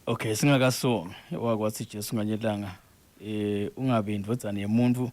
Okay, singakasongi wakwathi Jesu nganye ilanga eh ungabe indvodzana yemuntu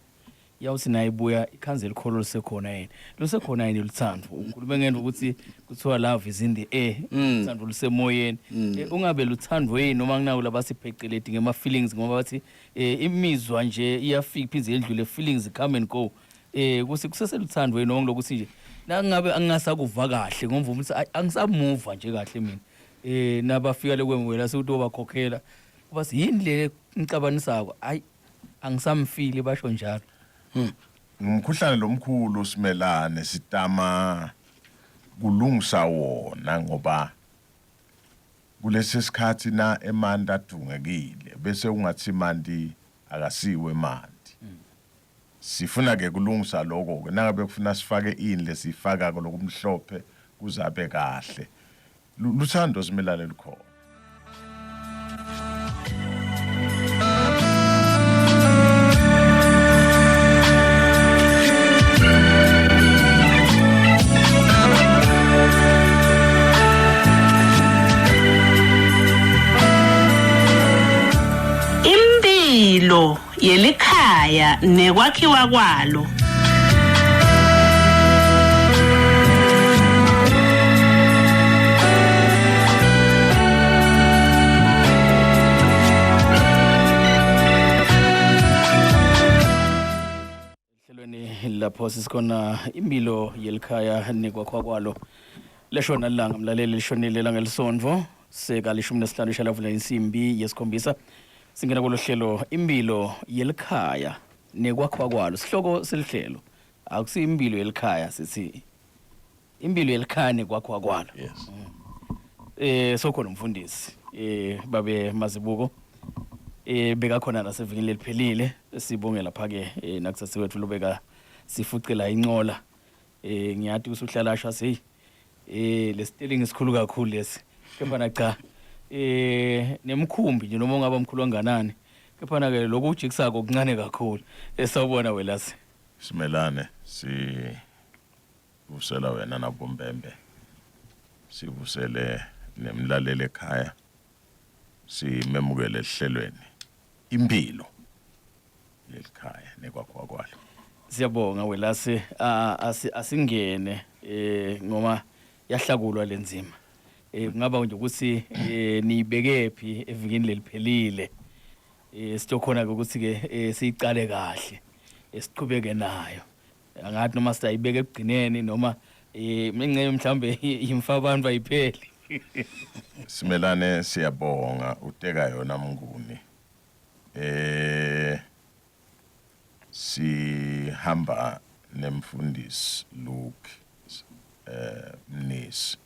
yawuthi naye ibuya ikhanze likholo lisekhona yini lusekhona yini luthando ukhulume ngento ukuthi kuthiwa love is in the air uthando lusemoyeni Eh, ungabe luthando yini noma kunawo labasipheceleti ngema feelings ngoba bathi eh, imizwa nje iyafika iphinde yendlule feelings come and go eh kusi kuseseluthando yini noma lokuthi nje nangabe angingasakuva kahle ngomvuma ukuthi ayi, angisamuva nje kahle mina eh nabafika lekwemukela sekuthi obakhokhela kuba yini le ngicabanisako ayi angisamfili basho njalo Ngumkhuhlane lomkhulu simelane sitama kulungisa wona ngoba kulesi sikhathi na emanti adungekile bese ungathi manti akasiwe emanti. Sifuna ke kulungisa lokho ke nangabe kufuna sifake ini lesifakako lokumhlophe kuzabe kahle. Luthando simelane lukhona. Impilo yelikhaya nekwakhiwa kwalo. Ehlelweni lapho sisikhona impilo yelikhaya nekwakhiwa kwalo leshona lilanga mlaleli lishonile langelisondvo sekalishumi nesihlanu ishalavula insimbi yesikhombisa singena kulo hlelo impilo yelikhaya nekwakhiwa kwalo sihloko selihlelo akusiyo impilo yelikhaya sithi impilo yelikhaya nekwakhiwa kwalo Yes. eh sokhona umfundisi eh babe Mazibuko eh bekakhona nasevikini leliphelile sibonge lapha ke eh, nakusase wethu lobeka sifucela incola eh ngiyati ukuthi uhlala asho hey eh lesitelingi sikhulu kakhulu lesi kepha na cha eh nemkhumbi nje noma ungaba mkhulu kanganani kepha na ke lokhu ujikisako kuncane kakhulu esawubona welasi Simelane si vusela wena nabombembe sivusele nemlaleli ekhaya simemukele ehlelweni impilo lelikhaya nekwakhiwa kwalo. Siyabonga Welase asingene eh ngoba yahlakulwa lenzima eh kungaba nje ukuthi eh niyibekephi evikini leliphelile eh sitokhona ke ukuthi ke eh, siyiqale kahle eh, siqhubeke nayo angathi noma sitayibeka ekugcineni noma eh mingce mhlambe imfa abantu ayipheli Simelane siyabonga uteka yona Mnguni Eh sihamba nemfundisi Luke eh Mnisi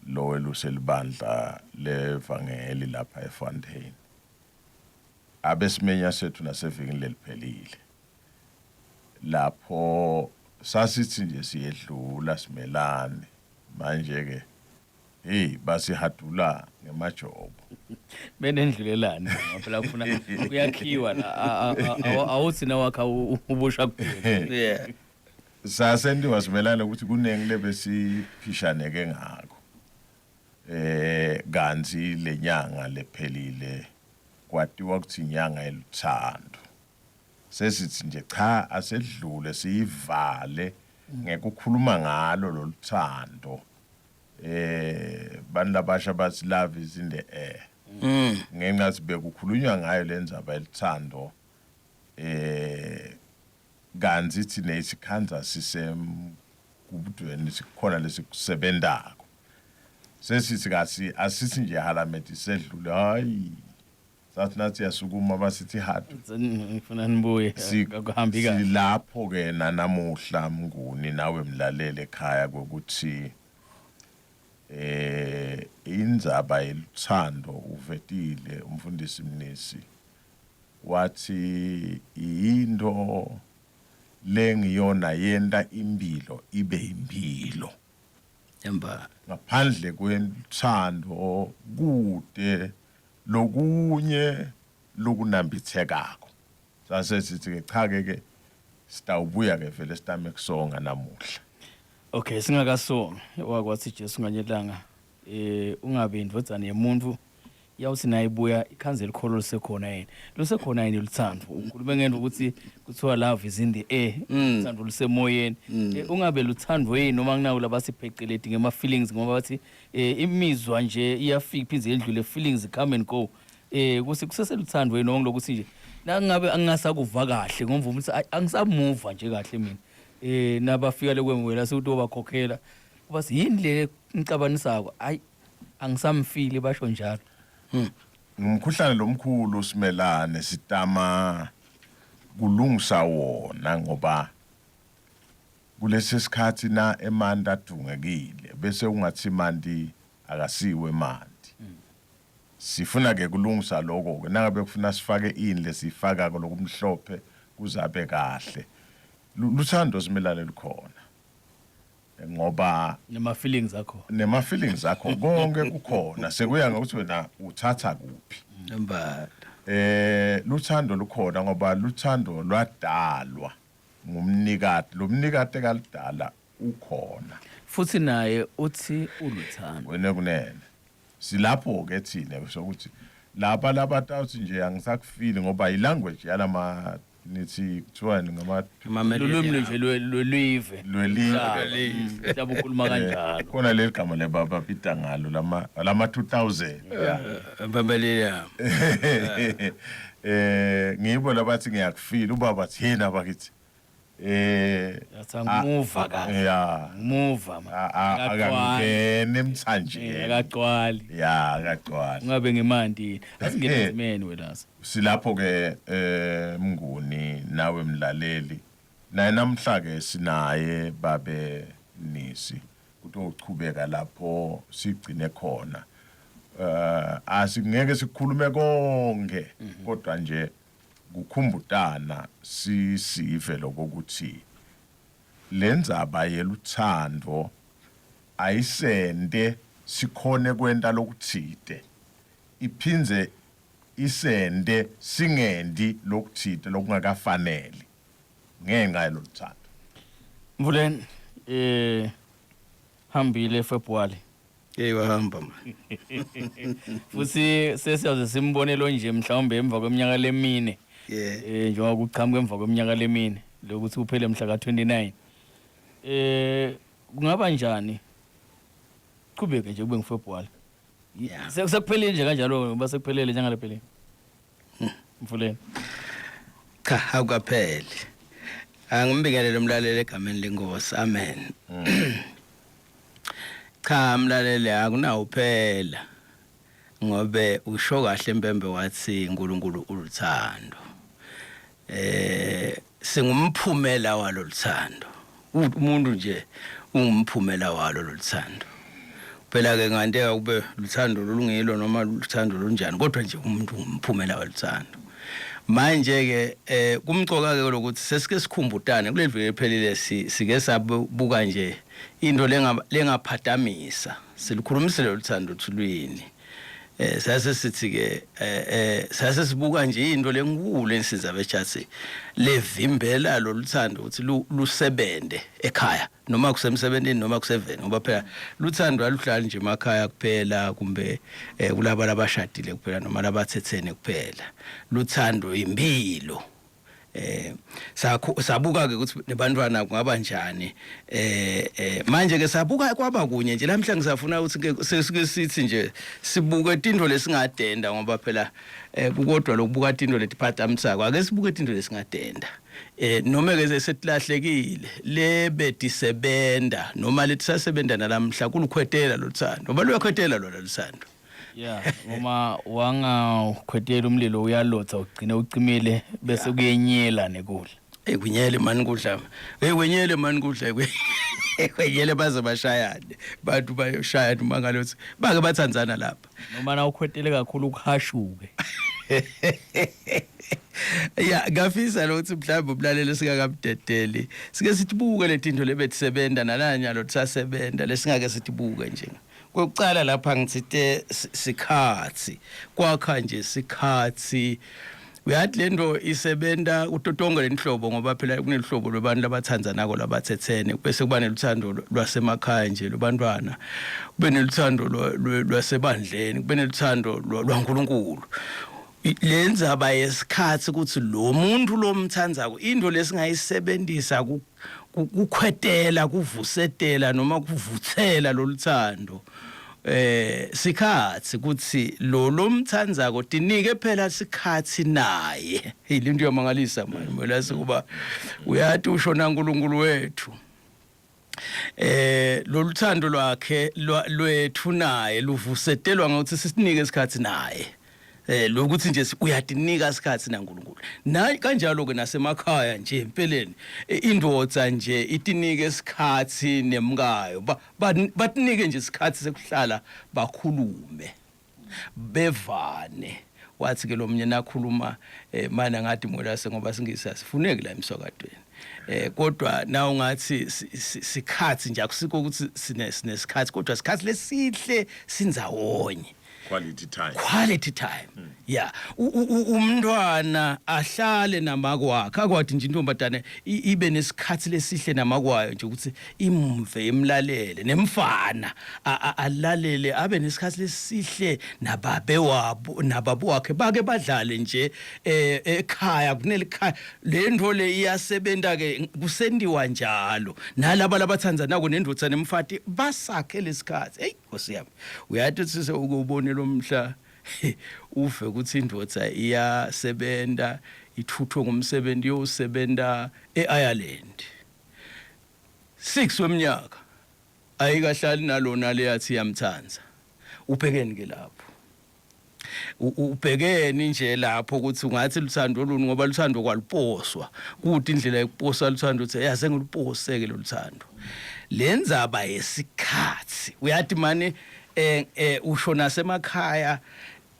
lo weluselibandla levangeli lapha eFontaine. Abesimenya sethu nasevikini leliphelile. Lapho sasithi nje siyedlula simelane manje ke Hey basihadula ngemajobo. Benendlulelani ngoba phela kufuna kuyakhiwa la awuthi nawakha ubusha kuphela. Yeah. Sasentiwa simelane ukuthi kunengi lebesiphishaneke ngakho. Eh kanti lenyanga lephelile kwatiwa ukuthi inyanga yeluthando. Sesithi nje cha asedlule siyivale ngekukhuluma ngalo loluthando. Eh bantu labasha bathi love is in the air. Ngenxa yathi bekukhulunywa ngayo le ndzaba yeluthando eh kanti thina isikhandza sisemgubudweni sikhona lesikusebentako. Sesithi kasi asithi nje halamedi sedlule hayi sathi nathi yasukuma basithi hadu Ngifuna nibuye akuhambi kahle. Silapho ke nanamuhla Mnguni nawe mlaleli ekhaya kokuthi eh indzaba yeluthando uvetile umfundisi Mnisi wathi into lengiyona yenta impilo ibe impilo Emba ngaphandle kweluthando kude lokunye lokunambithekako sase sithi ke cha ke ke sitawubuya ke vele sitame kusonga namuhla Okay singakasongi wakwathi Jesu nganye ilanga eh ungabe indvodzana yemuntu Iyawuthi nayibuya ikhanze likholo lusekhona yini. Lusekhona yini luthando? Ukhulume ngento ukuthi kuthiwa love is in the air. Uthando lusemoyeni. Ungabe luthando yini noma kunawo labasipheceleti ngema feelings ngoba bathi imizwa nje iyafika iphinde yendlule, feelings come and go. Kusi kuseseluthando yini noma lokuthi nje nangabe angingasakuva kahle ngomvuma ukuthi ayi, angisamuva nje kahle mina. Nabafika lekwemwela sekuthi obakhokhela kuba yini le ngicabanisako, ayi angisamfili, basho njalo. Ngumkhuhlane lomkhulu simelane, sitama kulungisa wona ngoba kulesi sikhathi na emanti adungekile bese ungathi manti akasiwe emanti. Sifuna ke kulungisa lokho ke nangabe kufuna sifake ini lesifaka lokumhlophe kuzabe kahle. Luthando simelane lukhona ngoba nema feelings akho. Nema feelings akho, konke kukhona, sekuya ngokuthi wena uthatha kuphi. Mbala. Luthando lukhona ngoba luthando lwadalwa ngumnikati, lo mnikati ekalidala ukhona. Futhi naye uthi uluthando. Wena kunene silapho ke thina sokuthi laba labatawuthi nje angisakufili ngoba ilanguage yalama nithi kuthiwani ngama lulwimi nje lwelive. Lwelive. Mhlawumbe ukhuluma kanjalo. Khona leli gama lebaba bita ngalo lama 2000, yeah. Babelele. Ngibo labathi ngiyakufila, ubaba thina bakithi Yathi angimuva kahle. Ngimuva ma. Akangene emthanjeni. Akagcwali. Ya, akagcwali. Ungabe ngemanti. Asingene ezimeni welazi. Silapho ke Mnguni nawe mlaleli. Naye namhla ke sinaye babe Nisi kutochubeka lapho sigcine khona. Asingeke sikhulume konke kodwa nje kukhumbutana sisive lokuthi lendzaba yeluthando ayisente sikhone kwenta lokutsite, iphindze isente singendi lokutsite lokungakafaneli ngenxa yaloluthando. Mvuleni, hambile February. Hey, wahamba man. Futhi sesiyaze simbonelo nje mhlawumbe emva kweminyaka lemine. Njengoba kuqhamuka emva kweminyaka lemine lokuthi kuphele mhla ka29. Kungaba njani? Qhubeke nje kube nguFebruary. Sekuphelile nje kanjalo ngoba sekuphelele njengalephelile. Mfuleni. Cha, akukapheli. Angimbingelele umlaleli egameni lenkosi. Amen. Cha mlaleli, akunawo phela. Ngobe usho kahle Mpembe wathi uNkulunkulu uluthando. Singumphumela waloluthando. Umuntu nje ungumphumela walo loluthando. Phela ke nganteka kube luthando lolungilo noma luthando lunjani, kodwa nje umuntu ungumphumela waluthando. Manje ke kumcoka ke lokuthi sesike sikhumbutane kuleli viki ephelile, sike sabuka nje into lengaphatamisa silukhulumisile luthando thulwini. Sase sithi ke sase sibuka nje into lenkulu ensiza bejathi levimbela loluthando ukuthi lusebente ekhaya noma kusemsebentini noma kuseveni, ngoba phela luthando aluhlali nje emakhaya kuphela kumbe kulaba labashadile kuphela noma labathethene kuphela. Luthando impilo. Sabuka ke ukuthi nebantwana kungaba njani. Manje ke sabuka kwaba kunye nje lamhla ngisafuna ukuthi ke sesike sithi nje sibuke tintfo lesingadenda, ngoba phela kukodwa lokubuka tintfo letiphatamsako, ake sibuke tintfo lesingadenda noma ke setilahlekile lebedisebenta noma letisasebenta nalamhla kulukhwetela lothando, ngoba luyakhwetela lona luthando. Yeah, uma wangakhwetela umlilo uyalotha ugcine ucimile bese kuyenyela nekudla. Hey, kunyele mani kudla. Hey, kwenyele mani kudla. Kwenyele baze bashayane. Bantu bayoshayana uma ngalothi bake bathandzana lapha. Noma na ukhwetele kakhulu ukuhashuke. Ya, ngafisa lokuthi mhlawumbe umlaleli singakamdedeli sike sithibuke letinto lebetisebenza nalanyalo tisasebenza lesingake sithibuke nje. Kokucala lapha ngitsite sikhathi kwakha nje sikhathi. Uyathi lento isebenta kuto tonke lenhlobo ngoba phela kunelihlobo lwabantu labathandzanako labathethene bese kuba neluthando lwasemakhaya nje lwabantwana kube neluthando lwasebandleni kube neluthando lwaNkulunkulu. Le ndzaba yesikhathi ukuthi lo muntu lomthandzako into lesingayisebenzisa kukhwetela kuvusetela noma kuvutsela loluthando eh sikhathi kuthi lo lomthandzako tinike phela sikhathi naye. Hey lento iyamangalisa manje mwelase kuba uyati usho naNkulunkulu wethu. Eh loluthando lwakhe lwethu naye luvusetelwa ngokuthi sisinike isikhathi naye. Eh lokuthi nje uyatinika isikhathi naNkulunkulu. Na kanjalo ke nasemakhaya nje empeleni indoda nje itinike isikhathi nemkayo batinike nje isikhathi sekuhlala bakhulume bevane. Wathi ke lo mnye nakhuluma eh, mana ngathi molase ngoba singisi asifuneki la emsakadweni. Eh kodwa na ungathi sikhathi nje akusiko ukuthi sinesikhathi kodwa isikhathi lesihle sindzawonye. Quality time. Quality time. Yeah. Umntwana ahlale namakwakhe akwathi nje intombazane ibe nesikhathi lesihle namakwayo nje ukuthi imve imlalele nemfana alalele abe nesikhathi lesihle nababe wabo nababo wakhe bake badlale nje eh, ekhaya kunelikhaya lento le iyasebenta ke kusendiwa njalo nalaba labathandzanako nendoda nemfati basakhe lesikhathi. Hey Nkosi yami. Uyathi sise uke ubone lomhla uve ukuthi indoda iyasebenza ithuthwe ngumsebenzi yosebenta eIreland. 6 weminyaka ayikahlali nalona leyathi iyamthanza. Ubhekeni ke lapho. Ubhekeni nje lapho ukuthi ungathi luthando luni ngoba luthando kwaluposwa. Kude indlela yokuposa luthando uthi yaze ngilupose ke loluthando. Lenzaba yesikhathi uyathi mane eh, eh usho nasemakhaya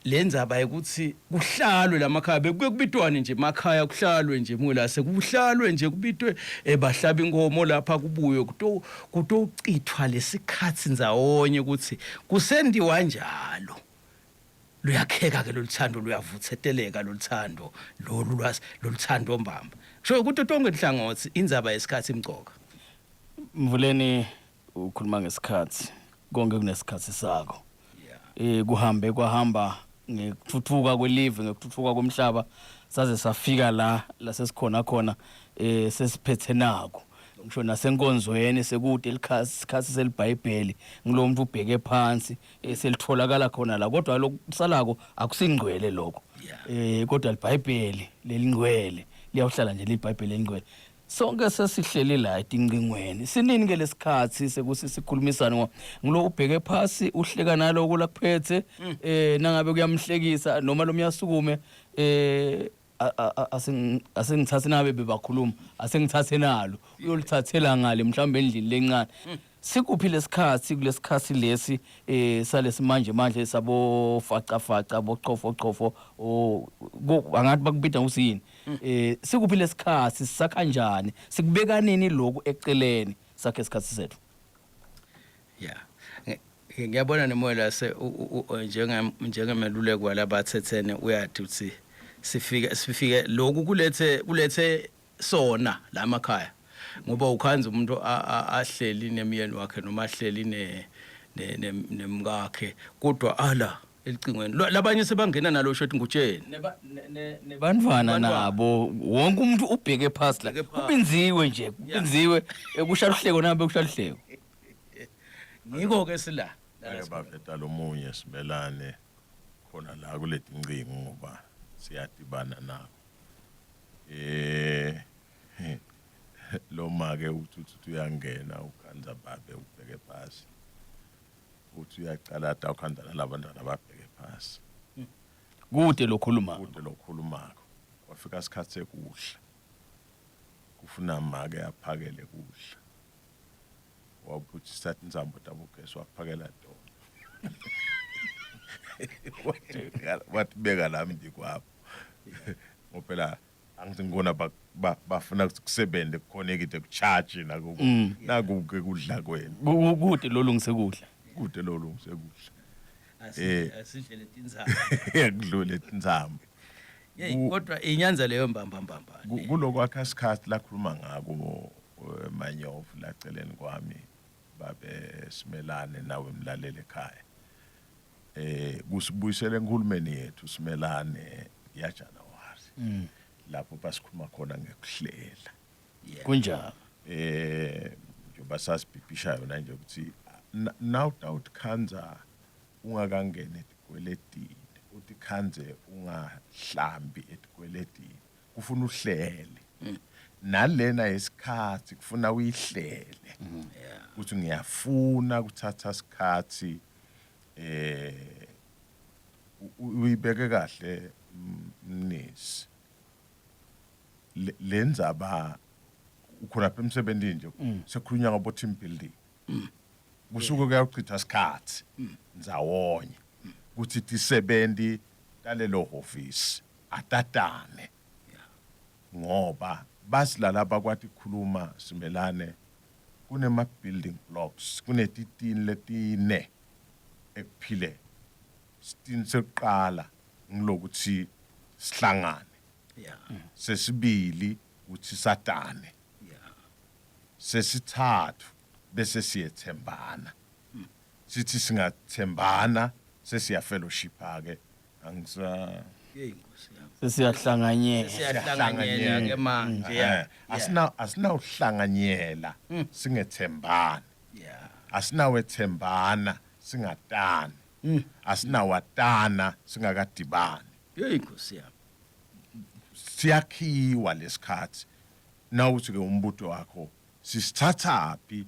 lenzaba yokuthi kuhlalwe lamakhaya bekuke kubitwane nje emakhaya kuhlalwe nje mulase kuhlalwe nje kubitwe eh, bahlaba inkomo lapha kubuye kuto kutochithwa lesikhathi ndzawonye ukuthi kusendiwa njalo. Luyakheka ke loluthando luyavutheteleka loluthando lolu lwasi loluthando mbamba. Kusho ukuthi tonke inhlangothi indzaba yesikhathi imcoka. Mvuleni ukhuluma ngesikhathi konke kunesikhathi sako. Eh kuhambe kwahamba ngekuthuthuka kwelive ngekuthuthuka komhlaba saze safika la lasesikhona khona eh sesiphethe nako. Ngisho nasenkonzweni sekude isikhathi selibhayibheli ngilowo muntu ubheke phansi selitholakala khona la kodwa lokusalako akusingcwele lokho. Eh kodwa libhayibheli lelingcwele liyawuhlala nje libhayibheli elingcwele. Sonke sesihleli la etingcingweni. Sinini ke lesikhathi sekuthi sikhulumisane ngoba ngilo ubheke phasi uhleka naloko lakuphethe eh nangabe kuyamhlekisa noma lo muyasukume eh asengithathe nabe bebakhuluma asengithathe nalo uyolithathela ngale mhlawumbe endlini lencane. Sikuphi lesikhathi kulesikhathi lesi eh salesimanje manje sabo faca faca bochofo chofo o angathi bakubida ngokuthi yini eh sikuphi lesikhathi sisakha kanjani sikubeka nini lokhu eceleni sakhe isikhathi sethu? Yeah. Ngiyabona nemoya lase njenga njengemeluleko walabathethene uyathi uthi sifike sifike lokhu kulethe kulethe sona la emakhaya ngoba ukhanza umuntu ahleli nemyeni wakhe noma ahleli ne nemkakhe kodwa ala elicingweni labanye sebangena nalo shothi ngutsheni nebantwana nabo wonke umuntu ubheke phasi la kubinziwe nje kubinziwe kusha luhleko nabe kusha luhleko ngiko ke sila Ake baveta lomunye simelane khona la kuletincingo ngoba siyadibana nako. Eh lo make uthi uthi uyangena ukhanza babe ubheke phasi. Uthi uyacalata ukhanza nalabantwana ababheke phasi. Kude lokhuluma. Kude lokhulumako. Kwafika isikhathi sekudla. Kufuna make aphakele kudla. Wabuthisa tinsambo tabogesi waphakela tona. Watibeka la mbikwabo. Ngoba phela angithi ngibona bafuna ukuthi kusebenze kukhonekite kucharge naku naku ke kudla kwenu. Kude lolungise kudla. Kude lolungise kudla. Asidlele tinsambo. Yakudlule tinsambo. Hey kodwa inyanza leyo mbamba mbamba. Kulokwakha isikhathi lakhuluma ngako eh, Manyovu laceleni kwami babe simelane nawe mlaleli ekhaya. Eh kusibuyisela enkulumeni yethu simelane ya January. Lapho basikhuluma khona ngekuhlela. Kunjalo. Eh njengoba sasibhibhisha yona nje ukuthi now utawutikhandza ungakangeni etikweletini utikhandze ungahlambi etikweletini kufuna uhlele nalena yesikhathi kufuna uyihlele ukuthi ngiyafuna kuthatha isikhathi eh uyibeke kahle mnisi lendzaba ukhona lapha emsebenzini nje sekukhulunywa ngabo team building kusuke kuyawuchitha isikhathi ndzawonye kuthi tisebenti talelo hhovisi atatane ngoba basilala bakwati kukhuluma simelane kunema building blocks kunetitini letine ekuphileni sitini sekuqala ngilokuthi sihlangane sesibili uthi satane sesithathu bese siyethembana sithi singathembana sesiya fellowship ke angisa Hey Nkosi yami. Sesiyahlanganyela. Siyahlanganyela ke manje. Eh, asina asinawuhlanganyela singethembani Yeah. asinawethembana singatani asinawatana singakadibani Hey Nkosi yami. Siyakhiwa lesikhathi nawuthi ke umbuto wakho sisithathaphi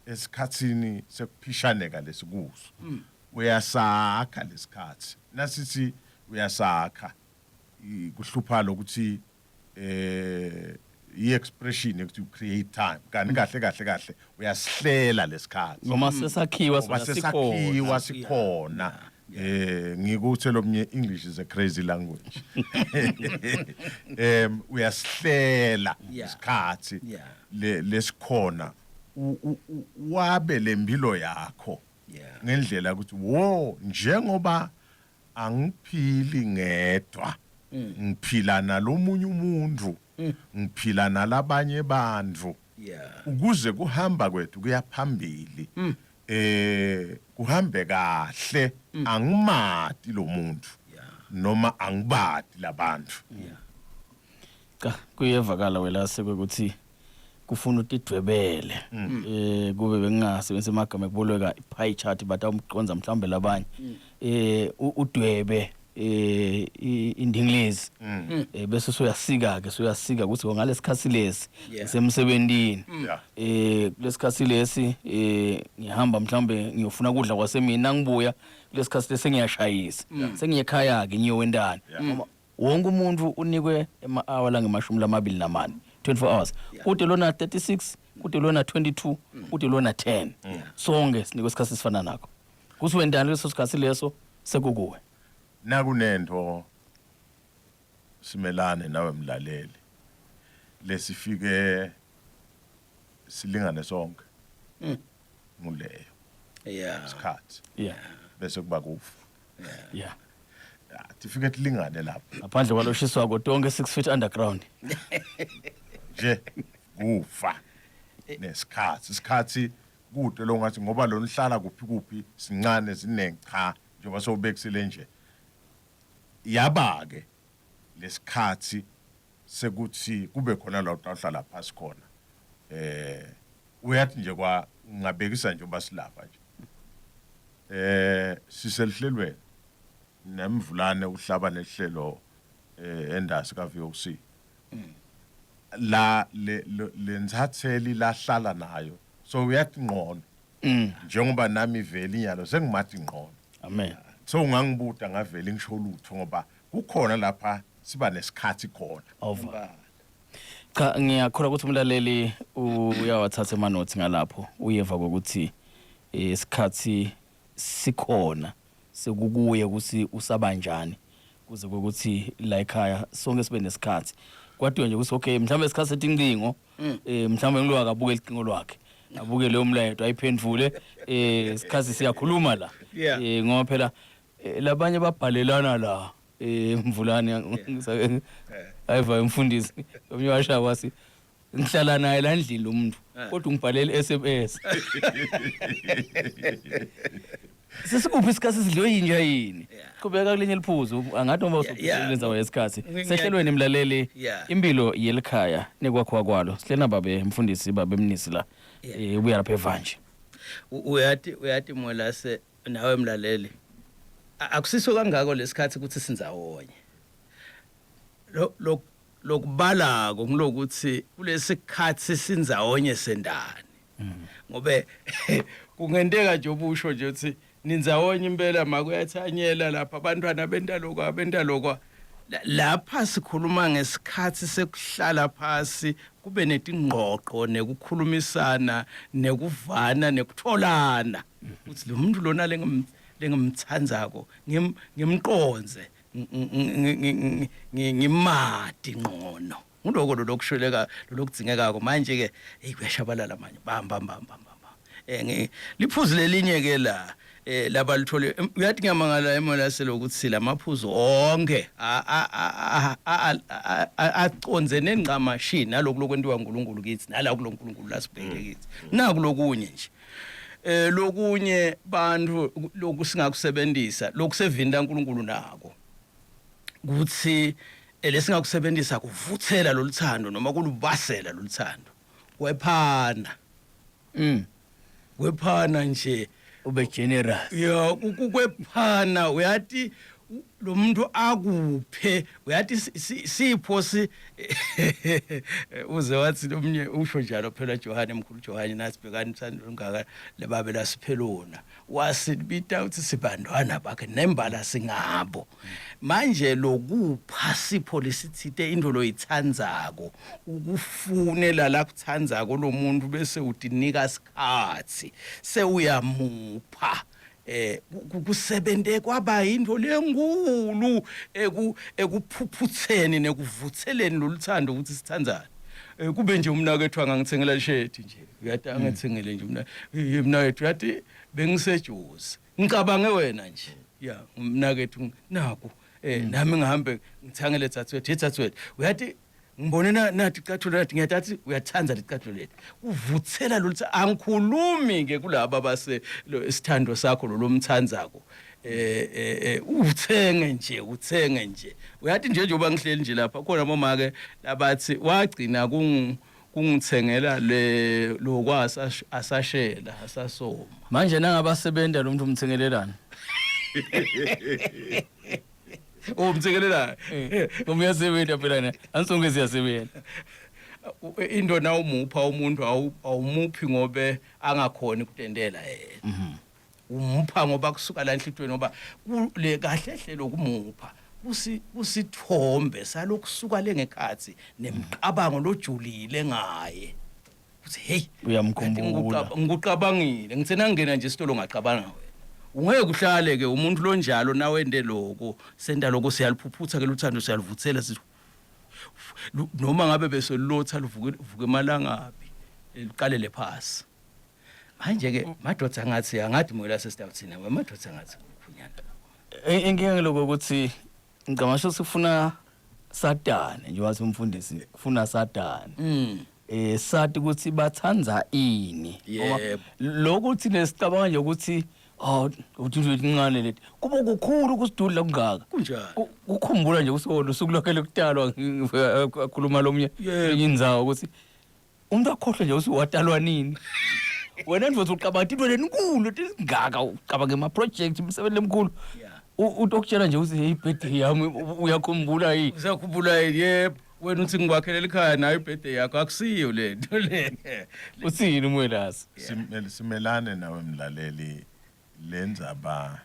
esikhathini sekuphishaneka lesikuso uyasakha lesikhathi nasithi uyasakha kuhlupha lokuthi eh i-expression yokuthi you create time kanti kahle kahle kahle uyasihlela lesikhathi Ngoma sesakhiwa ngoba sona sesakhiwa sikhona. sikhona eh ngikuthe lomnye English is a crazy language em uyasihlela isikhathi le lesikhona wabe lempilo yakho ngendlela ukuthi wo njengoba angiphili ngedwa ngiphila nalomunye umuntu ngiphila nalabanye bantu ukuze kuhamba kwethu kuyaphambili eh kuhambe kahle angimati lo muntu noma angibati labantu Cha kuyevakala wela sekuthi kufuna utidwebele eh kube bengingasebenzisa amagama ekuboleka i-pie chart batawumqonza mhlawumbe labanye eh udwebe eh indingilizi eh bese suyasika ke suyasika ukuthi ngalesikhathi lesi semsebentini eh kulesikhathi lesi eh ngihamba mhlawumbe ngiyofuna kudla kwasemini nangibuya kulesikhathi lesi ngiyashayisa sengiyekhaya ke ngiyowendana Wonke umuntu unikwe ema-hour langema-24 24 hours kude lona 36 kude lona 22 kude lona 10 sonke sinikwe isikhathi esifana nakho kuthi wendani leso sikhathi leso sekukuwe nakunento simelane nawe mlaleli lesifike silingane sonke nguleyo Yeah. isikhathi bese kuba kufa yeah tifike tilingane lapho ngaphandle kwaloshiswako tonke 6 feet underground nje kufa nesikhathi isikhathi kude lo ngathi ngoba lona uhlala kuphi kuphi sincane siningi cha njengoba sowubekisile nje yaba ke lesikhathi sekuthi kube khona la utawuhlala phasi khona eh uyathi nje kwa ngabekisa nje basilapha nje eh siselihlelweni nemvulane uhlaba nehlelo eh endasi ka VOC la le lenthatheli lahlala nayo so uyathi ngqono njengoba nami vele inyalo sengimathi ngqono amen so ungangibuda ngavele ngisho lutho ngoba kukhona lapha siba nesikhathi khona over cha ngiyakholwa ukuthi umlaleli uyawathatha emanothi ngalapho uyeva kokuthi isikhathi sikhona sekukuye ukuthi usabanjani kuze kokuthi la ekhaya sonke sibe nesikhathi kwatiwe nje ukuthi okay mhlawumbe isikhathi setincingo eh mhlawumbe ngilowa akabuke icingo lwakhe abuke leyo mlayeto ayiphendvule eh isikhathi siyakhuluma la Yeah. eh ngoba phela eh, labanye babhalelana la. eh mvulane ayiva umfundisi omnye washaya wasi ngihlala naye la ndlini lo muntu Eh. kodwa ungibhalele i-SMS sesikuphi isikhathi sidliwe yinja yini Yeah. qhubeka kulinye liphuzu angathi noma Yeah, yeah. usulenzawo yesikhathi Ngiya- sehlelweni mlaleli Yeah. impilo yelikhaya nekwakhiwa kwalo sihlena babe mfundisi babe mnisi la Yeah. eh ubuya lapha evanje Uyati uyati Mwelase nawe mlaleli akusiso kangako lesikhathi ukuthi sindzawonye lo lo lokubalako ngilokuthi kulesikhathi sindzawonye sendani ngobe kungenteka nje ubusho nje uthi nindzawonye impela makuyathanyela lapha abantwana bentalokwa bentalokwa lapha sikhuluma ngesikhathi sekuhlala phasi kube netingqoqo nekukhulumisana nekuvana nekutholana ukuthi lo muntu lona lengimthandzako ngimqonze ngimati ngqono nguloko lo lokushweleka lokudzingekako manje ke hey kuyashabalala manje bam bam bam bam bam eh liphuzu lelinye ke la eh labalithole uyathi ngiyamangala emolaselo ukuthi lamaphuzu onke aconze nengcamashi naloku lokwentiwa uNkulunkulu kithi nala kuloNkulunkulu lasibheke kithi naku lokunye nje eh lokunye bantu lokusingakusebenzisa lokusevini laNkulunkulu nako kuthi lesingakusebenzisa kuvuthela loluthando noma kulubasela loluthando kwephana kwephana nje ube generous ya kwephana uyati lo muntu akuphe uyati sipho si uze wathi lomnye usho njalo phela Johane mkhulu Johane nathi bhekani uthando lungaka lebabe lasiphelona wasibita uthi sibantwana bakhe nembala singabo manje lokupha sipho lesithite into loyithandzako ukufune la lakuthandzako lo muntu bese utinika isikhathi sewuyamupha eh kusebente kwaba into lenkulu ekuphuphutheni nekuvutheleni loluthando ukuthi sithandzane kube nje umnakethu angangithengela ishethi nje uyathi angithengele nje umna mnakethu uyathi bengisejozi ngicabange wena nje ya umnakethu naku eh nami ngihambe ngithangele thathwethu thathwethu uyathi ngibone nathi icathulo nathi ngiyathi uyathanda licathulo lethu uvuthela loluthi angikhulumi ke kulaba base isithando sakho lo lomthandzako eh uthenge nje uthenge nje uyathi nje njengoba ngihleli nje lapha khona mama ke labathi wagcina kungithengela le lokwasa asashela asasoma manje nangabasebenza lo muntu umthengelelana umthengelela ngoba uyasebenza phela na ansonke siyasebenza into na umupha umuntu awumuphi ngobe angakhoni ukutendela yena umupha ngoba kusuka la enhlitweni ngoba le kahle hle lokumupha kusithombe salokusuka lengekhathi nemqabango lojulile ngaye uthi hey uyamkhumbula ngikuqabangile ngithe nangena nje esitolo ngacabanga wena ungeke uhlale ke umuntu lonjalo nawende lokho senda lokho siyaliphuphutha ke luthando siyaluvuthela sithi noma ngabe bese lotha luvuke vuke emalangabi liqalele phasi manje ke madoda angathi angathi moya sesitawuthina madoda angathi kukhunyana inkinga lokho ukuthi ngicabanga sifuna satane nje wathi umfundisi kufuna satane eh sathi ukuthi bathandza ini Yebo. lokhu thina sicabanga nje ukuthi oh uthi incane leti kuba kukhulu kusidudla kungaka Kunjalo. Kukhumbula nje usolo usuku lwakhe lokutalwa akhuluma lomnye Yebo. enye indzawo ukuthi umuntu akhohlwe nje ukuthi watalwa nini wena nje uthi ucabanga into lenkulu lesingaka ucabanga ema-project imisebenzi lemkhulu Yeah. Utokutshela nje ukuthi hey birthday yami uyakhumbula yini Usakhumbula yini yebo wena uthi ngikwakhele ekhaya nayo ibirthday yakho akusiyo le nto le uthini umwelasi Simelane nawe mlaleli lendzaba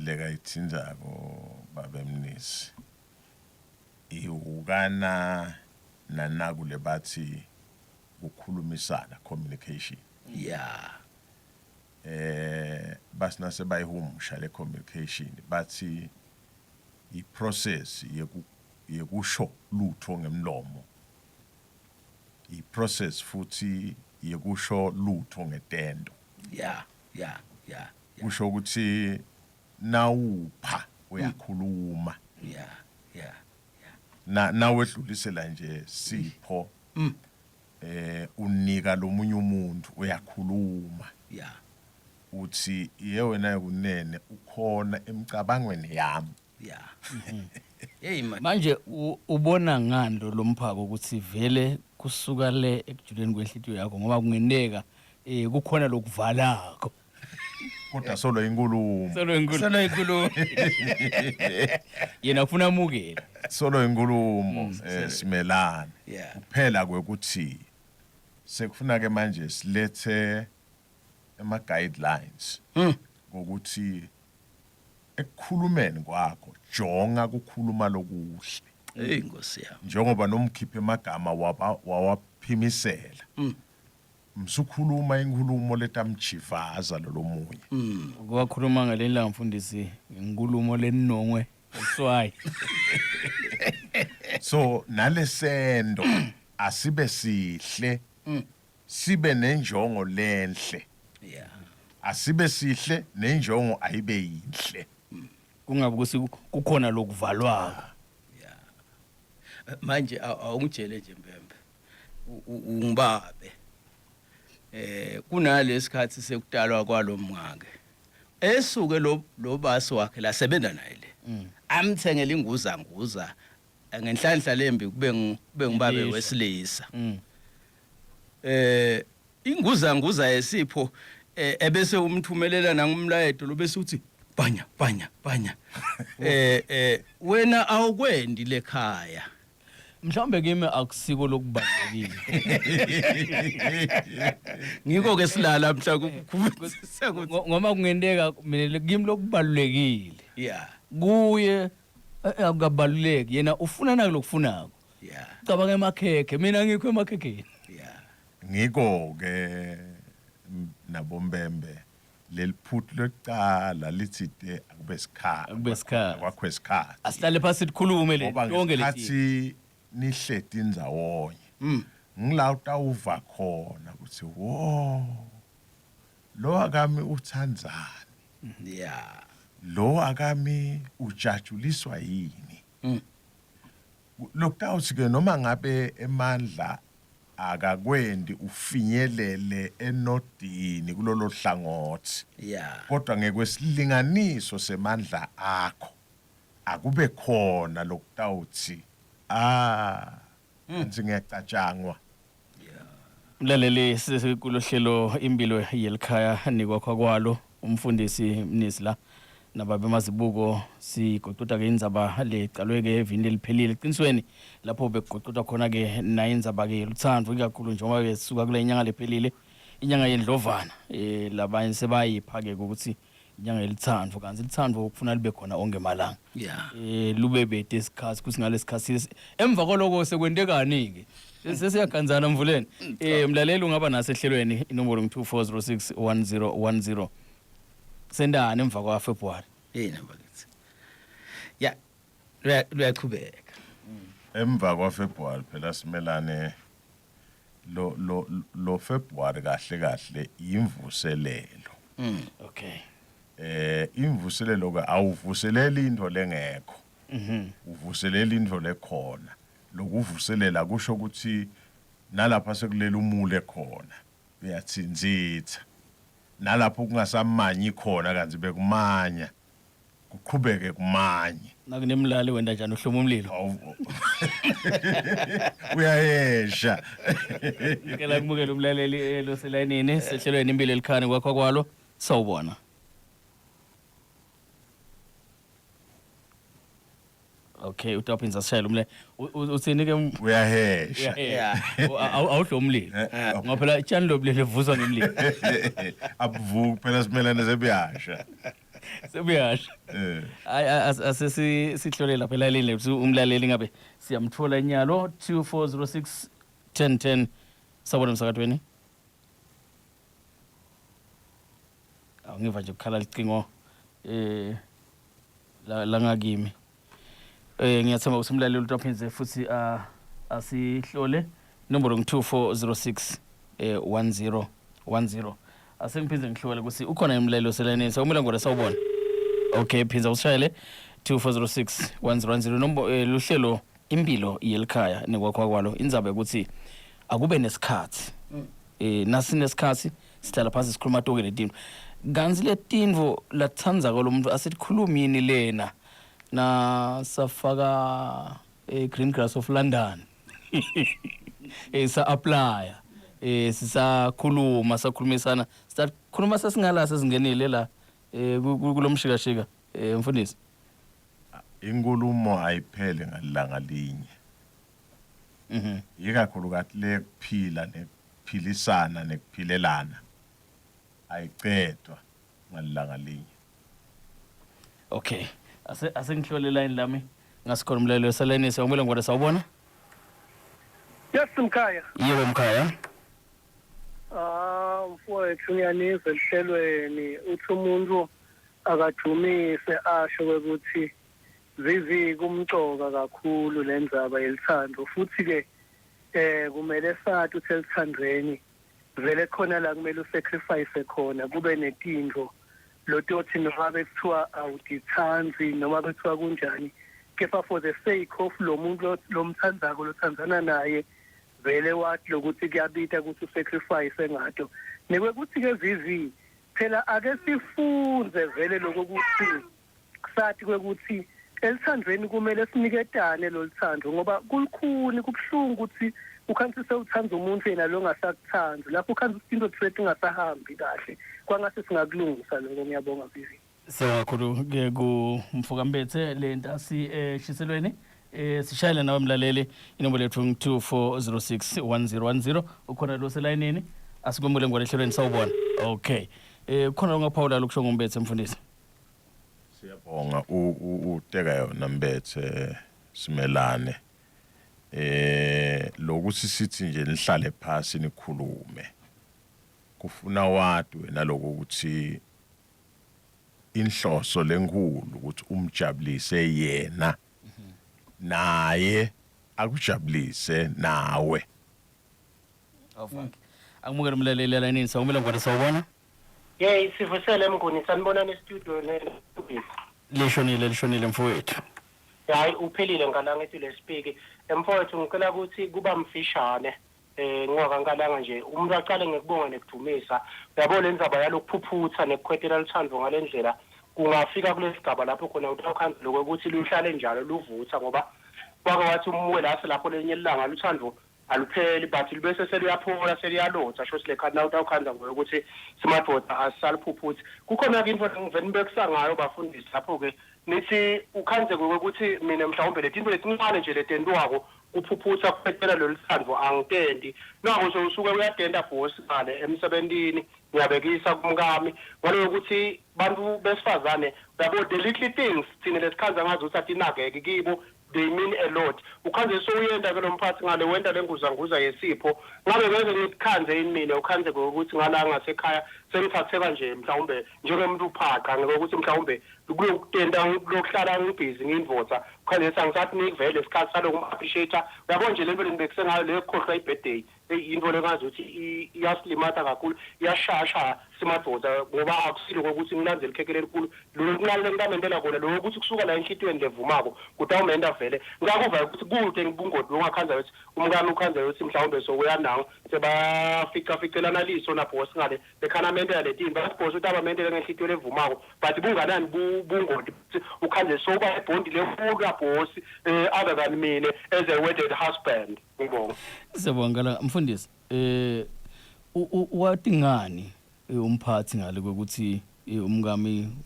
lekayithinzako babemnisi iwukana nanaku lebathi kukhulumisana communication yeah basina sebayihumusha le communication bathi i process yekusho lutho ngemlomo i process futhi yekusho lutho ngetendo yeah yeah yeah kusho ukuthi nawupha Uyakhuluma. Yeah yeah Na nawedlulisela nje sipho unika lomunye umuntu, uyakhuluma. Uthi ye wena kunene ukhona emcabangweni yami. Hey man. Manje ubona ngani lo mphako ukuthi vele kusuka le ekujuleni kwenhlitiyo yakho, ngoba kungenteka kukhona lokuvalako. Kodwa solo inkulumo. Solo inkulumo. Solo inkulumo. Yena ufuna amukele. Solo inkulumo, simelane. Kuphela kwekuthi sekufuna ke manje silethe ema guidelines ngokuthi ekukhulumeni kwakho jonga kukhuluma lokuhle. Hey Nkosi yami. Njengoba nomkhiphe emagama wawaphimisela. Msukhuluma inkulumo letamjivaza lolomunye. Kwakhuluma ngaleli mfundisi inkulumo lenongwe uswayi. So nalesendo asibe sihle. Sibe nenjongo lenhle. Asibe sihle nenjongo ayibe yinhle. Kungabe ukuthi kukhona lokuvalwako. Manje awungitshele nje Mbembe. Ungibabe. Kunalesikhathi sekutalwa kwalomngake. Esuke lo basi wakhe lasebenza naye le. Amthengele inguza nguza ngenhlanhla lembi kube ngibabe Yisho. wesilisa. Inguza nguza yesipho ebese umthumelela nangumlayeto lo bese uthi banya banya banya. Wena awukwendi lekhaya. Mhlawumbe kimi akusiko lokubalekile. Ngiko ke silala mhla kuthi Ngoba kungenteka mina kimi lokubalekile. Kuye akukabaluleki, yena ufuna nakulokufunako. Cabanga emakhekhe, mina ngikho emakhekheni. Ngiko ke nabombembe leliphuthu lokuqala lithi te akube sikhathi. Akube sikhathi. Akwakho isikhathi. Asihlale phansi sikhulume le Ngoba tonke leti. ngesikhathi nihleti ndzawonye. Ngila utawuva khona ukuthi wo lo akami uthandzani. Lo akami ujajuliswa yini. Lokutawuthi ke noma ngabe emandla akakwendi ufinyelele enodini kulolo hlangothi. Kodwa ngekwesilinganiso semandla akho akube khona lokutawuthi nje ngiyacatshangwa. Mlaleli, sesikulohlelo impilo yelikhaya nikwakho kwalo umfundisi Mnisi la nababe Mazibuko sigoqoda ke indzaba lecalwe ke evini leliphelile eqinisweni lapho bekugoqoda khona ke nayo indzaba ke luthando ikakhulu njengoba ke sisuka kule nyanga lephelile inyanga yendlovana labanye sebayipha ke ukuthi inyanga yelithando kanti lithando ukufuna libe khona onke malanga. Lube bede isikhathi kuthi ngalesikhathi emva kwaloko sekwentekani ke sesiyaganzana mvuleni. Mlaleli ungaba naso ehlelweni inombolo ngu 24061010 sendani emva kwa February. Hey namba kithi. Ya, luyaqhubeka. Emva kwa February phela simelane lo lo lo February kahle kahle imvuselelo. Imvuselelo ke awuvuseleli into lengekho. Uvuselela into lekhona. Lokuvuselela kusho ukuthi nalapha sekulela umule khona uyathinzitha. Nalapho kungasamanyi khona kanti bekumanya kuqhubeke kumanye. Nakunemlali wenda njani uhloma umlilo? Uyayesha. Ngicela kumukela umlaleli loselayinini sehlelweni impilo elikhani kwakho kwalo. Sawubona. Okay, utaphinza sishayela umle. Uthini ke Uyahesha. Uyahesha. Awudla umlilo. Ngoba phela itshani lobulilo livuswa ngemlilo. Abuvuki phela simelane sebuyasha. Sebuyasha. Hayi, asesi sihlole lapha elalini lethu umlaleli ngabe siyamthola inyalo 2406 1010. Sawubona emsakatweni. Awungiva nje kukhala licingo la ngakimi. Ngiyathemba ukuthi umlaleli utaphinze futhi asihlole inombolo ngu 2406 1010. Asengiphinde ngihlole ukuthi ukhona umlaleli oselayinini. Sawumela ngore sawubona. Okay, phinza usishayele. 2406 1010 nombo eh, luhlelo impilo yelikhaya nekwakhiwa kwalo indzaba yokuthi akube nesikhathi eh nasinesikhathi sihlala phansi sikhuluma toke letintfo kantsi letintfo latsandzako lo muntu asitikhulumi yini lena na safaka eh, green grass of london eh sa applya eh sisakhuluma sakhulumisana sakhuluma sesingala sesingenile la eh kulomshikashika eh mfundisi Inkulumo ayiphele ngalanga linye. Mhm. Ikakhulukati lekuphila nekuphilisana nekuphilelana ayicedwa ngalanga linye. Okay. Ase asengihlole line lami. Ngasikhona umlaleli wesalayini siyawumela ngwane sawubona. Yes mkhaya. Yebo mkhaya. Ah mfowethu ngiyaniva elihlelweni uthi umuntu akadumise asho ukuthi zizi kumcoka kakhulu lendzaba yelithando futhi ke eh kumele sathi uthi elithandweni vele khona la kumele usacrifice khona kube netintfo lotothi noma bekuthiwa awudithandzi noma bekuthiwa kunjani kepha for the sake of lo muntu lomthandzako lothandzana naye vele wathi lokuthi kuyabita ukuthi usacrifice ngato nekwekuthi-ke VV phela ake sifunze vele lokokuthi sathi kwekuthi elithandweni kumele siniketane loluthando ngoba kulukhuni kubuhlungu ukuthi ukhansi sewuthanda umuntu yena lo ngasakuthandi lapho ukhansi ukuthi into threat ingasahambi kahle kwangase singakulungisa lokho ngiyabonga Vivi Siyabonga kakhulu ke kumfoka Mbethe le ntasi eshiselweni eh sishayele nawe mlaleli inombolo yethu ngu-2406 1010 ukhona lo selayinini asikwemule ngwane ehlelweni sawubona okay eh khona ongaphawula lokusho ngombethe mfundisi Siyabonga uteka yona Mbethe simelane. Eh lokuthi sithi nje nihlale phasi nikhulume. Kufuna wati wena lokuthi inhloso lenkulu ukuthi umjabulise yena naye akujabulise nawe. Awufaki. Akumukele umlaleli elayinini sawumela ngwane sawubona. Yey sivusele Mnguni sanibonani e-studio ne Lishonile lishonile mfowethu. Hayi uphelile ngalanga ethi lesipiki. Mfowethu ngicela ukuthi kuba mfishane eh ngingakankalanga nje umuntu aqale ngekubonga nekudumisa. Uyabo le ndzaba yalokuphuphutha nekukhwetela luthando ngalendlela kungafika kulesigaba lapho khona utawukhanza lokho ukuthi luhlale njalo luvutha ngoba kwake wathi umuke la lapho lenye ilanga luthando alupheli but lubese seluyaphola seluyalotha sho le khadi nawutawukhanza ngoyo ukuthi simadoda asisaliphuphuthi kukhona-ke into ngivele nibekisa ngayo bafundisi lapho-ke nithi ukhanze ukuthi mina mhlawumbe letinto letincane nje letentiwako kuphuphutha kuphetela lolu thando angitenti nako sewusuke uyatenta boss ngale emsebentini ngiyabekisa kumkami ngalokuthi bantu besifazane uyabo the little things thina lesikhanza ngazo ukuthi atinakeki kibo they mean a lot ukhanze sowuyenda ke lo mphathi ngale wenda le nguzanguza yesipho ngabe ngeke ngikukhanze yini mina ukhanze ngokuthi ngala ngasekhaya sengithatheka nje mhlawumbe njengomuntu uphaqa ngokuthi mhlawumbe kulokutenta lokuhlala ngibhizi ngiyindvodza ukhanze sangisathi nikuvele isikhathi saloku appreciate uyabo nje lento lengibekise ngayo leyo kukhohlwa i-birthday eyi into lengazi ukuthi iyasilimata kakhulu iyashasha simadoda ngoba akusilo kokuthi ngilandze likhekhe lelikhulu lolo lengitamentela kona loko ukuthi kusuka la enhlitiyweni levumako kutawumenta vele ngakuva ukuthi kude bungoti bongakhanza ukuthi umkami ukhanza ukuthi mhlawumbe sokuyanawo sebaficaficelana liso nabhosi ngale bekhana mentela letimba athi bhosi ukuthi abamentele ngenhlitiyo levumako but bunganani bungoti ukhanze soba ebhondi lenkulu kabhosi um other than mina as a wedded husband ngibonga Siyabonga la mfundisi. Eh wathi ngani umphathi ngale kokuthi umkami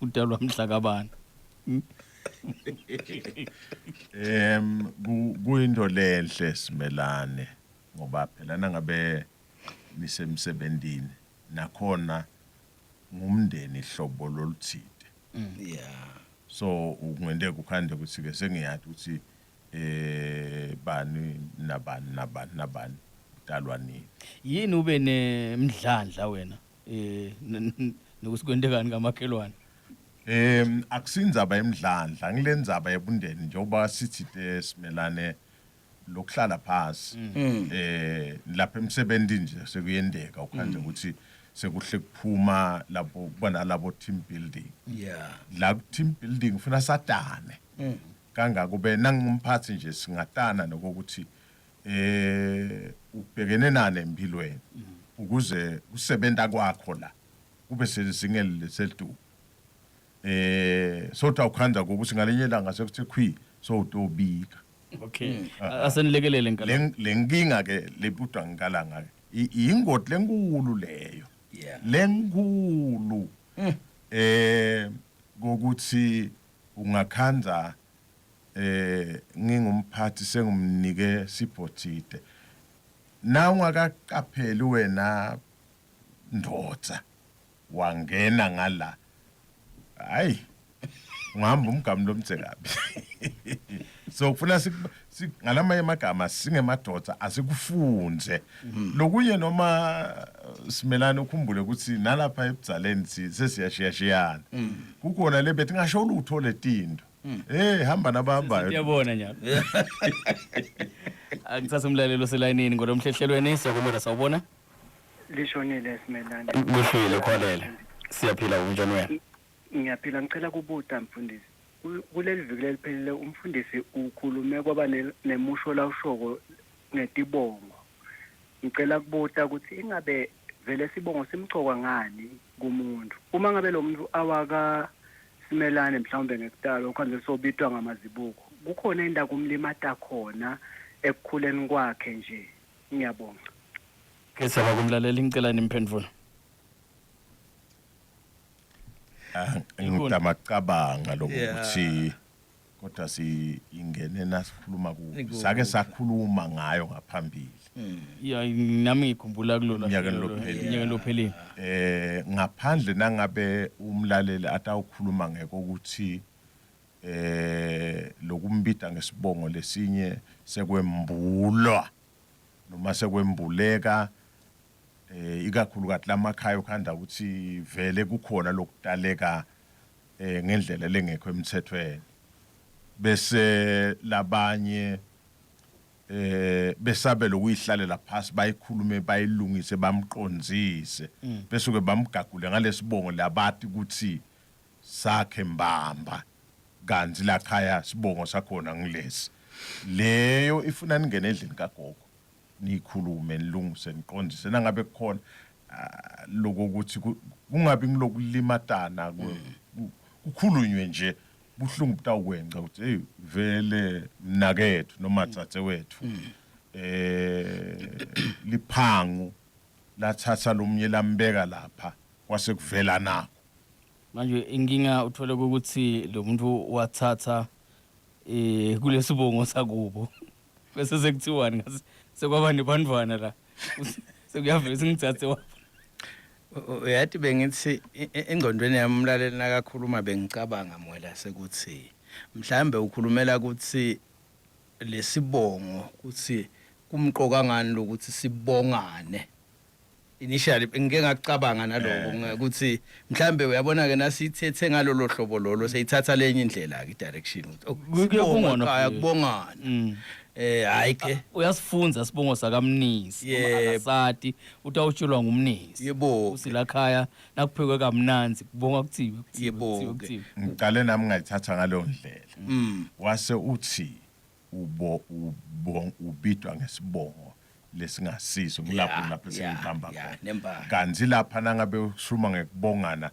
udalwa mhla kabani? Em kuyinto lenhle simelane ngoba phela nangabe nisemsebentini nakhona ngumndeni hlobo loluthide. Yeah. So kungenteka ukhande ukuthi ke sengiyathi ukuthi eh bani nabani nabani nabani udalwa nini. Yini ube nemdlandla wena eh nokuthi kwentekani kamakhelwane? Akusindzaba yemdlandla ngilenzaba yebundeni njengoba sithi te simelane lokuhlala phasi eh lapha emsebenzini nje sekuyendeka ukhanje ukuthi Sekuhle kuphuma lapho kuba nalabo team building. La ku team building ufuna satane. Kangako be nangumphathi nje singatana nokuthi ubhekene nani empilweni ukuze kusebenta kwakho la kube sezingeni leselitulo. Sothi awukhanza ukuthi ngalenye ilanga sekuthe khwi sowutobika. Okay, asenilekelele nkala. Le nkinga ke lebudwa ngikalanga ke ingoti lenkulu leyo. Lenkulu kokuthi ungakhanza ngingumphathi sengumnike siphothide na ungakaqapheli wena ndodza wangena ngala, hayi, ungahamba umgamu lomdze kabi. So kufuna ngalamanye amagama singemadoda asikufunze lokunye noma simelane. Ukhumbule ukuthi nalapha ebudzaleni sesiyashiyashiyana, kukhona le bethi ngasho lutho letinto, hamba nabahambayo. Siyabona nyalo. Angithathe umlalelo oselayinini ngolomhlehlelweni siyakumela, sawubona. Lishonile, Simelane. Kuhlile khwalele, siyaphila, unjani wena? Ngiyaphila. Ngicela kubuta mfundisi. Kuleli viki leliphelile umfundisi ukhulume kwaba nemusho lawushoko ngetibongo. Ngicela kubuta ukuthi ingabe vele sibongo simcoka ngani kumuntu? Uma ngabe lo muntu awaka Simelane mhlawumbe ngekutalwa ukhanze sobitwa ngamazibuko, kukhona into akumlimata khona ekukhuleni kwakhe nje? Ngiyabonga. Ke siyaba kumlaleli, ngicela nimphendvulo. Ah, ngidamacabanga lokuthi kodwa si ingene nasikhuluma kuphi, sake sakhuluma ngayo ngaphambili. Ya, nami ngikhumbula kulolu Eminyakeni lophelile. Eminyakeni lophelile. Ngaphandle nangabe umlaleli atawukhuluma ngekokuthi lokumbita ngesibongo lesinye sekwembulwa noma sekwembuleka, ikakhulukati lamakhaya ukhanda ukuthi vele kukhona lokutaleka ngendlela lengekho emthethweni, bese labanye besabela ukuyihlalela phasi bayikhulume, bayilungise, bamqondzise, bese ke bamgagule ngalesibongo labati ukuthi sakhe mbamba, kanti lakhaya sibongo sakhona ngilesi. Leyo ifuna ningene endlini kagogo, nikhulume, nilungise, niqondise nangabe kukhona lokho ukuthi kungabi ngilokulimatana, kukhulunywe nje, buhlungu butawukwenca ukuthi hey, vele mnakethu noma dzadzewethu, liphangu lathatha lomunye lambeka lapha kwase kuvela nako. Manje inkinga uthole ukuthi lo muntu wathatha kulesibongo sakubo, bese sekuthiwani ngase sekwaba nebantwana la, sekuyavela singitsatse wapha. Uyathi bengithi engcondweni yami umlaleli nakakhuluma bengicabanga mwela sekuthi mhlambe ukhulumela ukuthi lesibongo kuthi kumqoka ngani lokuthi sibongane. Initially ngike ngacabanga naloko ukuthi mhlambe uyabona ke nasithethe ngalolo hlobo lolo seyithatha lenye indlela ke direction ukuthi oh, Kuyabongwana sibonga futhi. Kubongana hayi ke. Uyasifunza sibongo sakamnisi noma akasati utawutshelwa ngumnisi. Usilakhaya nakuphekwe kamnanzi kubonga kuthiwe kuthiwe, kuthiwe, kuthiwe. Ngicale nami ngayithatha ngaleyo ndlela. Wase uthi ubo ubo ubitwa ngesibongo lesingasiso kulapho lapho sengibamba khona. Nembala. Kanti lapha nangabe usuma ngekubongana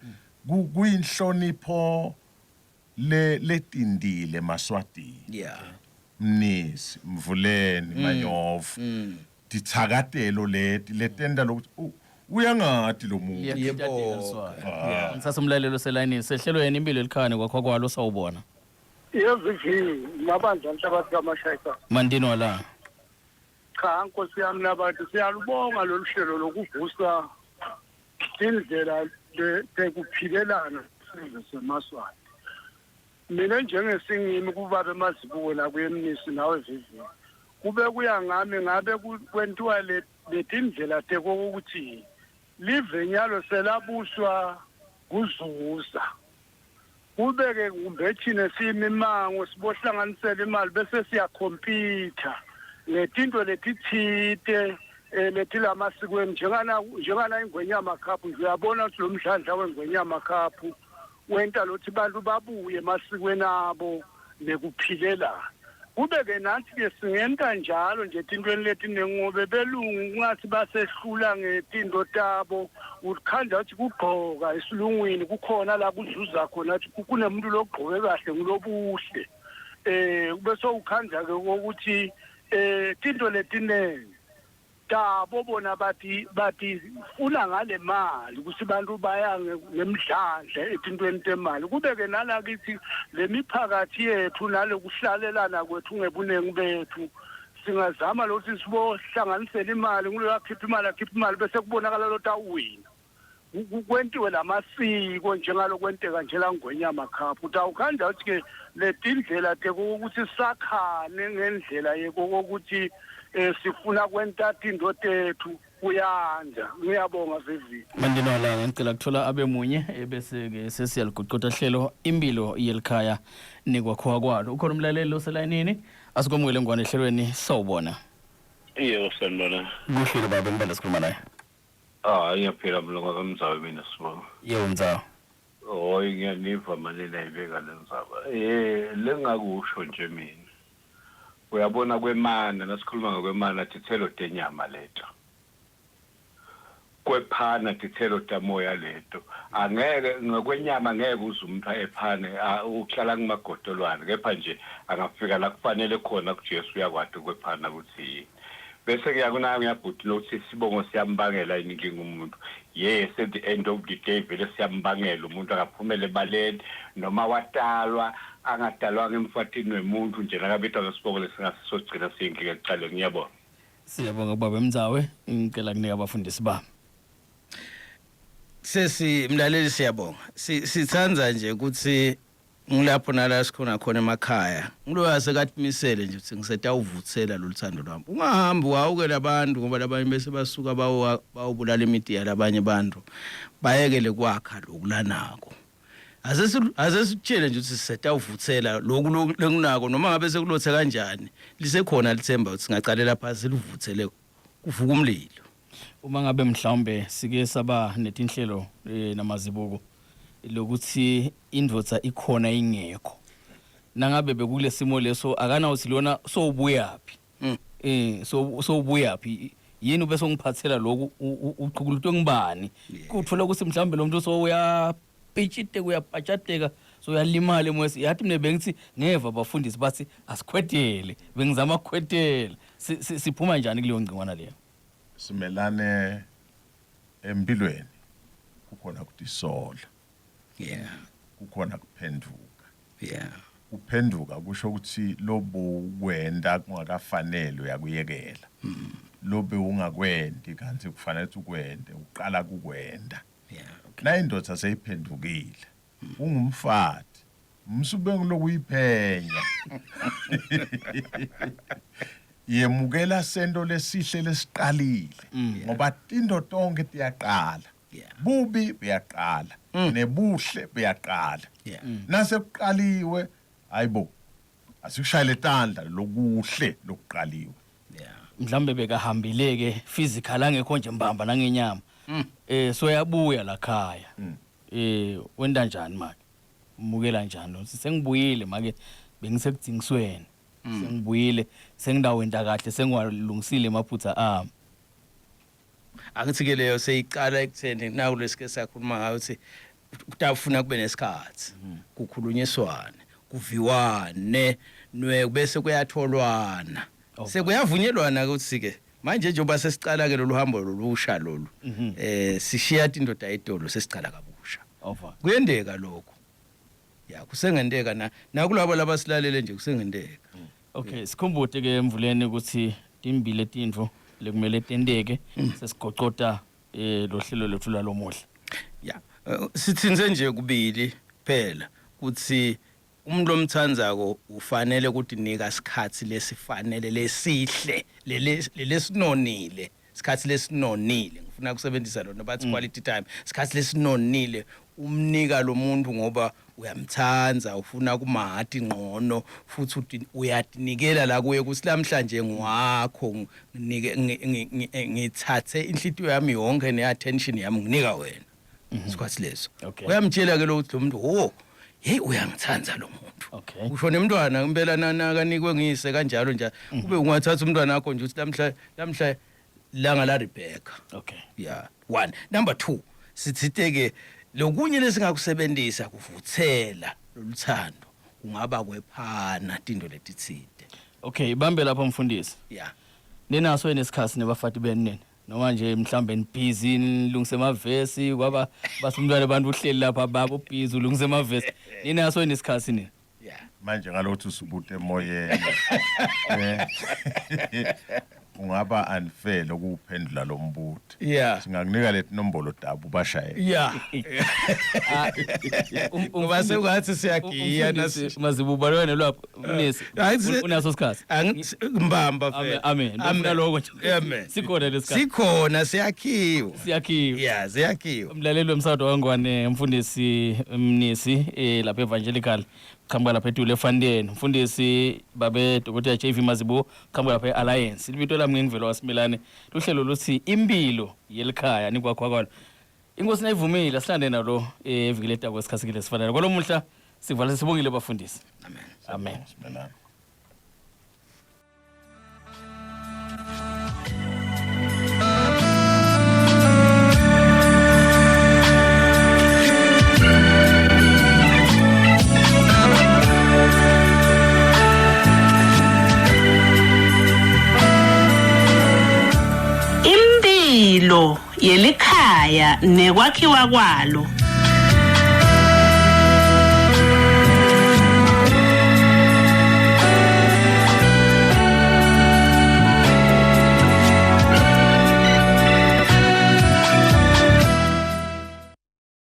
kuyinhlonipho le letindile maSwatini. Mnisi, Mvuleni, Manyovu, tithakatelo leti letenta lokuthi uyangati lo muntu. Ngithatha umlalelo oselayinini sehlelweni impilo elikhaya kwakho kwalo, sawubona. Yezivi mabandla nhlabathi kaMashayisa. Mandini wala. Cha, nkosi yami labantu, siyalubonga lolu hlelo lokuvusa indlela tekuphilelana sizwe semaSwati. Mina njengesingimi kubaba emazibuko nakuyemnisi nawe vivini, kube kuya ngami ngabe kwentiwa letindlela tekokuthi live nyalo selabuswa kuzuza, kube-ke kumbe thina siyimimango sibohlanganisela imali bese siyakhompyutha ngetinto letitsite. eh letilamasikweni njengana njengana ingwenyama cup nje uyabona ukuthi lo mdlandla wengwenyama cup wenta lothi bantu babuye emasikweni abo nekuphilelana kube-ke nathi-ke singenta njalo nje etintweni letinengobe belungu kungathi basehlula ngetinto tabo ukhanda ukuthi kugqoka esilungwini kukhona la kuzuza khona ukuthi kunemuntu logqoke kahle ngulobuhle eh kube sowukhanda-ke ukuthi eh tinto letinengi tabo bona bathi bathi funa ngale mali ukuthi bantu baya ngemdlandla etintweni temali kube-ke nalakithi le miphakathi yethu nalokuhlalelana kwethu ngebuningi bethu singazama lokuthi sibohlanganisela imali nguloyo akhipha imali akhipha imali bese kubonakala lokuthi awuwina kwentiwe lamasiko njengalokwenteka nje la ngwenyama cup utawukhanda ukuthi-ke letindlela tekukuthi sakhane ngendlela yekokuthi um sifuna kwenta tinto tethu kuyanda ngiyabonga vivi Mandinwala ngicela kuthola abe munye ebese-ke sesiyaliguquta hlelo impilo yelikhaya nekwakhiwa kwalo ukhona umlaleli oselayinini asikwamukele ngwane ehlelweni sawubona Yebo sanibona. Kuhlile baba ngibanda sikhuluma naye Ah ngiyaphila mlungu kamzawe mina sibonga. Yebo mzawa. Hoyi ngiyaniva manje nayibeka le ndzaba. Eh lengakusho nje mina. Uyabona kwemana nasikhuluma ngokwemana tithelo tenyama leto. Kwephana tithelo tamoya leto. Angeke ngokwenyama ngeke uze umuntu ephane uhlala kumagodolwane kepha nje angafika la kufanele khona kuJesu uyakwati kwephana ukuthi yini. Bese ngiyakunaka ngiyabhuti nokuthi isibongo siyambangela yini inkinga umuntu. Yes at the end of the day vele siyambangela umuntu akaphumele ebaleni noma watalwa angadalwanga emfatini wemuntu nje nakabitwa ngesibongo lesingasisogcina siyinkinga ekuqaleni ngiyabonga. Siyabonga baba Mnzawe ngicela kunika abafundisi bami. Sesi mlaleli siyabonga. Sithanda nje ukuthi ngilapho nala sikhona khona emakhaya. Ngiloya sekatimisele nje ukuthi ngisetawuvuthela lolu thando lwami. Ungahambi wawukela abantu ngoba labanye bese basuka bawubulala imiti yalabanye abantu. Bayekele kwakha lokulanako. Ase sitshele nje ukuthi sisetawuvuthela lokhu lenginako noma ngabe sekulothe kanjani lisekhona lithemba ukuthi singaqalela phansi siluvuthele kuvuka umlilo. Uma ngabe mhlawumbe sike saba netinhlelo eh, namazibuko lokuthi indvodza ikhona ingekho nangabe bekulesimo leso akanawuthi lona sowubuyaphi mm. eh so sowubuyaphi yini ube songiphathela lokhu uchukulutwe ngibani kuthola ukuthi mhlawumbe lo muntu sowuyapitshiteka uyapatshadeka soyalimala emoyeni yathi mina bengithi ngeva abafundisi bathi asikhwetele bengizama ukukhwetela siphuma njani kuleyo ngcingwana leyo simelane empilweni kukhona kutisola yeah kukhona kuphenduka yeah kuphenduka kusho ukuthi lobu kwenda kungakafanele uyakuyekela mm. lobe ungakwendi kanti kufanele ukwende uqala kukwenda yeah okay. na indoda seyiphendukile mm. ungumfati msube ngilokuyiphenya yemukela sento lesihle lesiqalile mm. ngoba tinto tonke tiyaqala bubi buyaqala mm. nebuhle buyaqala mm. nasekuqaliwe hayibo asikushayele tandla lokuhle lokuqaliwe mhlambe bekahambile ke physical angekho nje mbamba nangenyama eh so yabuya la khaya eh wenda njani manje umukela njani lo sengibuyile make bengisekudingisweni sengibuyile sengidawenda kahle sengiwalungisile emaphutha ami Angithi ke leyo seyiqala ekutheni naku lesike sakhuluma ngayo ukuthi kutafuna kube nesikhathi kukhulunyiswane kuviwane nwe bese kuyatholwana sekuyavunyelwana ukuthi ke manje njengoba sesiqala ke lolu hambo lolusha lolu eh sishiya indoda idolo sesiqala kabusha kuyendeka lokho ya kusengenteka na nakulabo labasilalele nje kusengenteka Okay, sikhumbute ke emvuleni ukuthi timbili tintfo lekumele tenteke sesigocota eh lo hlelo lethu lalomuhla. Ya, sithinze nje kubili phela kuthi umuntu omthandzako ufanele kutinika sikhatsi lesifanele lesihle lelesinonile sikhatsi lesinonile ngifuna kusebenzisa lona bathi quality time sikhatsi lesinonile umnika lo muntu ngoba. Uyamthanza, ufuna kumati ngqono, futhi uyatinikela la kuye ukuthi lamhlanje ngwakho, nginike ngithathe inhlitiyo yami yonke ne-attention yami nginika wena. Isikhathi leso. Uyamtshela ke lo ukuthi lo muntu, oh, hey, uyangithanda lo muntu. Usho nemntwana impela nakanikwe ngiyise kanjalo nje. Kube ungathatha umntwana wakho nje uthi lamhla langa la Rebecca. Yeah. 1. Number 2, sithite ke lokunye lesingakusebenzisa kuvuthela loluthando kungaba kwephana tinto letitsite. Okay, ibambe lapho mfundisi. Yeah. Ninaso enesikhathi nebafati benu nina? Noma nje mhlambe nibhizi nilungise amavesi kwaba basumntwana abantu uhleli lapha baba ubhizi ulungise amavesi. Ninaso enesikhathi nina? Yeah. Manje ngalokho usubute emoyeni. Kungaba unfair lokuphendula lo mbuto. Singakunika leti nombolo dabu bashayele. Ngoba sengathi siyagiya Mazibuba wena lwapho mnisi. Unaso isikhathi. Mbamba vele. Amen. Amen. Lokho nje. Amen. Sikhona lesikhathi. Sikhona siyakhiwa. Siyakhiwa. Yeah, siyakhiwa. Umlaleli wemsakazo wangwane mfundisi Mnisi lapha Evangelical qhamuka lapha eTuli eFandeni. Mfundisi babe Dr. JV Mazibu qhamuka lapha eAlliance. Libito lami ngengivelo waSimelane. Luhlelo luthi impilo yelikhaya nikwakho kwalo. Inkosi nayivumile sihlande nalo eviki letako esikhathi lesifanele. Kwalomuhla sivala sibongile bafundisi. Amen. Amen. Simelane. Impilo yelikhaya nekwakhiwa kwalo.